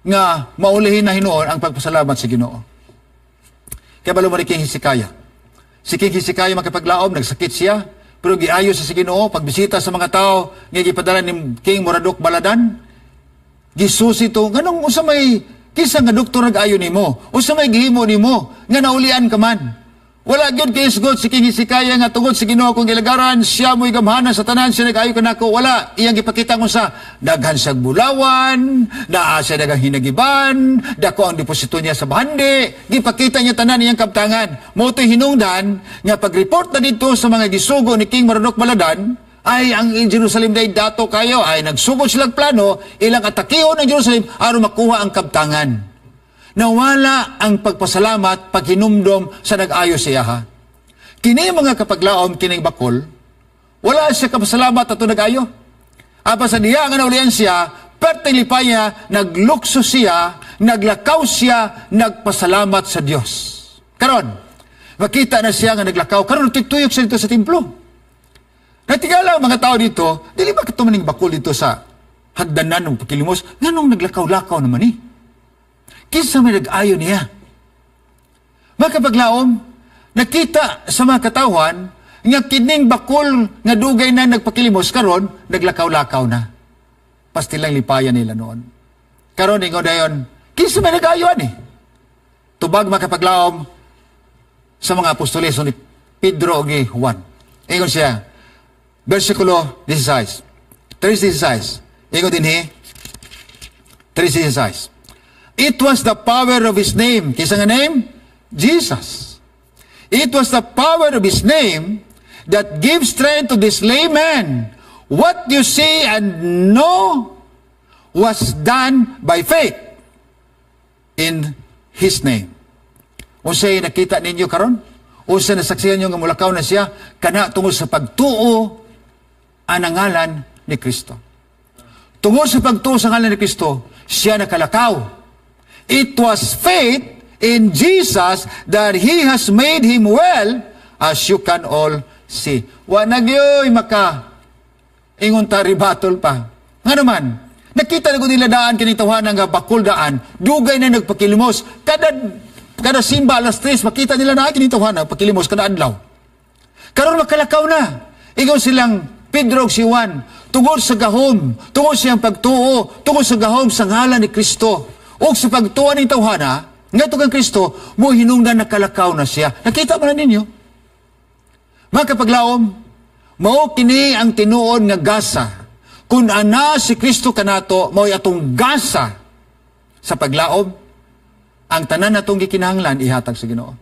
nga maulihin na hinuon ang pagpasalamat sa Ginoo. Kaya balo mo ni King Hezekiah. Si King Hezekiah makipaglaom, nagsakit siya, pero giayo sa Ginoo pagbisita sa mga tao nga gipadala ni King Merodach Baladan. Gisusi to, nganong usa may kinsa nga doktor nag-ayo nimo? Usa may gihimo nimo nga naulian ka man? Wala gyud kay isgot si King Hezekiah nga tungod sa Ginoo kong gilagaran, siya mo'y gamhanan sa tanan, siya nag-ayo kanako. Wala, iyang gipakita kung sa daghan siyang bulawan, naa siya daghang hinagiban, dako ang deposito niya sa bahandi, gipakita niya tanan iyang kabtangan. Mao to'y hinungdan nga pag-report na dito sa mga gisugo ni King Merodach Baladan, ay ang Jerusalem day dato kayo, ay nagsugod silang plano, ilang atakihon ang Jerusalem aron makuha ang kabtangan. Nawala ang pagpasalamat paghinumdom sa nag-ayo siya ha. Kini mga kapaglaom kining bakol, Wala siya kapasalamat ato nag-ayo. Apan sa diha nga naulian siya, perteng lipay niya, naglukso siya, naglakaw siya, nagpasalamat sa Dios. Karon, makita na siya nga naglakaw. Karon, tuyok siya dito sa templo. Natingala ang mga tao dito, dili ba kato maning bakol dito sa hagdanan ng pakilimos? Nganong naglakaw-lakaw naman eh? Kinsa may nag-ayo niya? Makapaglaom, nakita sa mga katawan nga kining bakol nga dugay na nagpakilimos karon naglakaw-lakaw na. Pastilang lipayan nila noon. Karon ingon dayon, kinsa may nag-ayo ani? Tubag, makapaglaom, sa mga apostoles ni Pedro ug ni Juan. Ingon siya, versikulo 16. 3:16. Ingon dinhi, 3:16. "It was the power of His name." Kinsa nga name? Jesus. "It was the power of His name that gives strength to this lame man. What you see and know was done by faith in His name." Unsay nakita ninyo karon? Unsa nasaksihan ninyo nga mulakaw na siya? Kana tungod sa pagtuo ang ngalan ni Kristo. Tungod sa pagtuo sa ngalan ni Kristo, siya nakalakaw. It was faith in Jesus that He has made him well, as you can all see. Wa na gyoy maka ingon ta ribatol pa. Nga naman, nakita na ko nila daan kining tawhana nga bakol daan, dugay na nagpakilimos. Kada kada simba alas 3, makita nila na kining tawhana pakilimos kada adlaw. Karon makalakaw na. Ingon silang Pedro ug si Juan, tungod sa gahom, tungod sa iyang pagtuo, tungod sa gahom sa ngalan ni Kristo. Ug sa pagtuo ning tawhana, ngadto kang Kristo, mo hinungdan nakalakaw na siya. Nakita man na ninyo. Mga kapaglaom, mao kini ang tinuod nga gasa. Kung ana si Kristo kanato, mao'y atong gasa sa paglaom, ang tanan natong gikinahanglan ihatag sa Ginoo.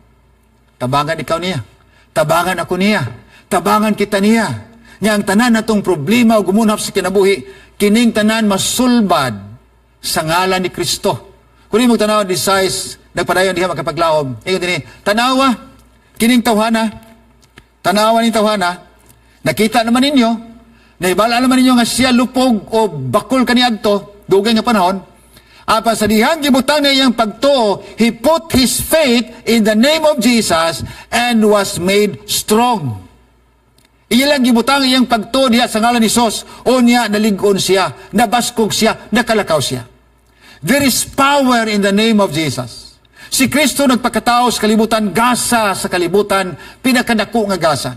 Tabangan ikaw niya. Tabangan ako niya. Tabangan kita niya. Nga ang tanan natong problema o gumunhap sa kinabuhi, kining tanan masulbad sa ngalan ni Kristo. Kung mo tanawa di size, nagpadayon diha, makapaglaom. Ingon dinhi, tanawa, kining tawhana, tanawa ning tawhana, nakita naman ninyo, naibala naman ninyo nga siya lupog o bakol kaniadto, dugay nga panahon, apan sa dihang gibutang na iyang pagtuo, he put his faith in the name of Jesus and was made strong. Iya lang gibutang iyang pagtuo diha sa ngalan ni Jesus, o niya nalig-on siya, nabaskog siya, nakalakaw siya. There is power in the name of Jesus. Si Kristo nagpakatao sa kalibutan, gasa sa kalibutan, pinakadako nga gasa.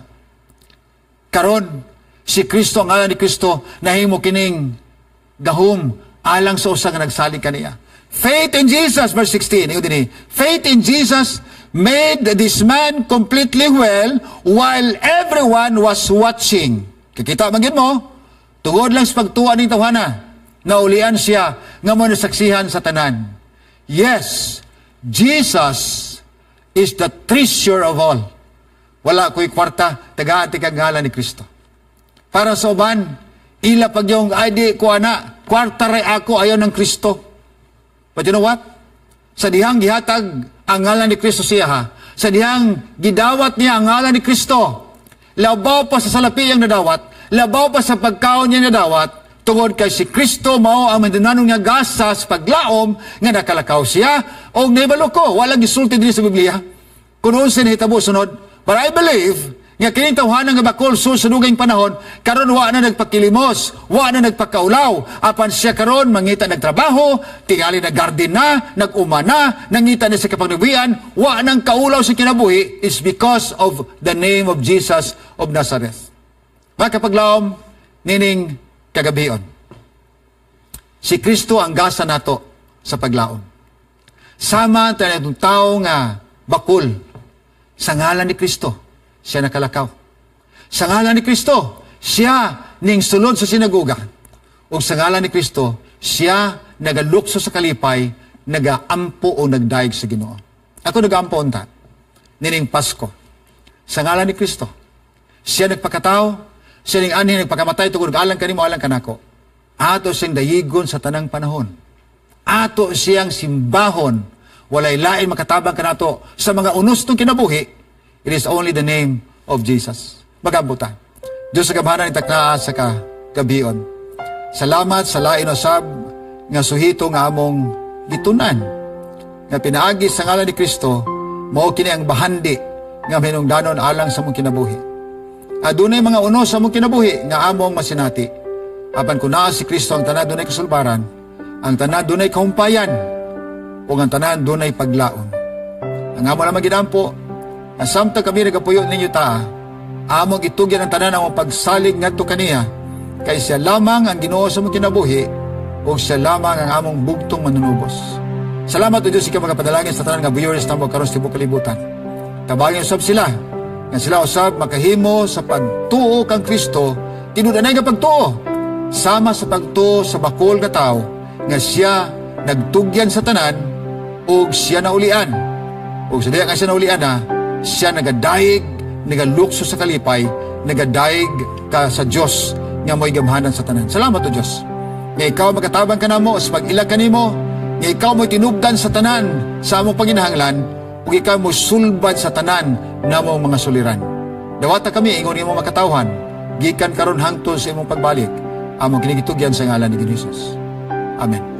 Karon, si Kristo, ang ngalan ni Kristo, nahimo kining gahom alang sa usa nga nagsalig kaniya. Faith in Jesus, verse 16, ingon dinhi, "Faith in Jesus made this man completely well while everyone was watching." Kikita man gyud mo, tungod lang sa pagtuo ning tawhana, naulian siya nga mo nasaksihan sa tanan. Yes, Jesus is the treasure of all. Wala ko'y kwarta, tagaan ti kag ngalan ni Kristo. Para sa uban, ila pag yung ID ko ana, kwarta ray ako, ayaw ng Kristo. But you know what? Sa dihang gihatag ang ngalan ni Kristo siya ha, sa dihang gidawat niya ang ngalan ni Kristo, labaw pa sa salapi ang nadawat, labaw pa sa pagkaon niya nadawat, tungod kay si Kristo mao ang mandunanong nga gasa sa paglaom nga nakalakaw siya o naibalo ko, walang gisulti dinhi sa Biblia kung unsa nahitabo sunod. But I believe nga kining tawhana nga bakol sul sa dugayng panahon, karon wa na nagpakilimos, wa na nagpakaulaw, apan siya karon mangita nagtrabaho, tingali naggarden na, nag-uma na, nangita na sa kapangnabuhian, wa nang kaulaw sa kinabuhi is because of the name of Jesus of Nazareth. Mga kapaglaom, nining kagabion, si Kristo ang gasa nato sa paglaom. Sama tayo tao nga bakul, sa ngalan ni Kristo, siya nakalakaw. Sa ngalan ni Kristo, siya ning sulod sa sinagoga. Ug sa ngalan ni Kristo, siya nagalukso sa kalipay, nagaampo o nagdayeg sa Ginoo. Ako nagaampo unta nining Pasko. Sa ngalan ni Kristo, siya nagpakatao, siya ning anhi nagpakamatay tungod alang kanimo, alang kanako. Ato siyang dayigon sa tanang panahon. Ato siyang simbahon. Walay lain makatabang kanato sa mga unos tong kinabuhi. It is only the name of Jesus. Magampo ta. Diyos sa gamhanan, itakna sa kagabion. Salamat sa lain usab nga suhito nga among gitunan. Nga pinaagi sa ngalan ni Kristo, mao kini ang bahandi nga mahinungdanon alang sa among kinabuhi. Adunay mga uno sa among kinabuhi nga among masinati. Apan kung naa si Kristo, ang tanan dunay kasulbaran, ang tanan dunay kahumpayan, ug ang tanan dunay paglaon. Ang amo lamang ginampo, ang samtang kami nagapuyo ninyo ta, among itugyan ang tanan among pagsalig ngadto kaniya, kay siya lamang ang Ginoo sa among kinabuhi, ug siya lamang ang among bugtong manunubos. Salamat o Diyos, ikaw magapadalangin sa tanan nga viewers namo karon sa tibuok kalibutan. Tabangin usab sila, nga sila usab makahimo sa pagtuo kang Kristo, tinud-anay nga pagtuo, sama sa pagtuo sa bakol nga tao, nga siya nagtugyan sa tanan, ug siya naulian. Ug sa diya nga siya naulian na, siya nagadayeg, nagalukso sa kalipay, nagadayeg ka sa Diyos nga mo'y gamhanan sa tanan. Salamat o Diyos, nga ikaw magatabang kanamo sa pag-ila kanimo, nga ikaw mo'y tinubdan sa tanan sa among panginahanglan, ug ikaw mo sulbad sa tanan namong mga suliran. Dawata kami ingon imong makatawhan, gikan karon hangtod sa imong pagbalik. Among kini gitugyan sa ngalan ni Jesus. Amen.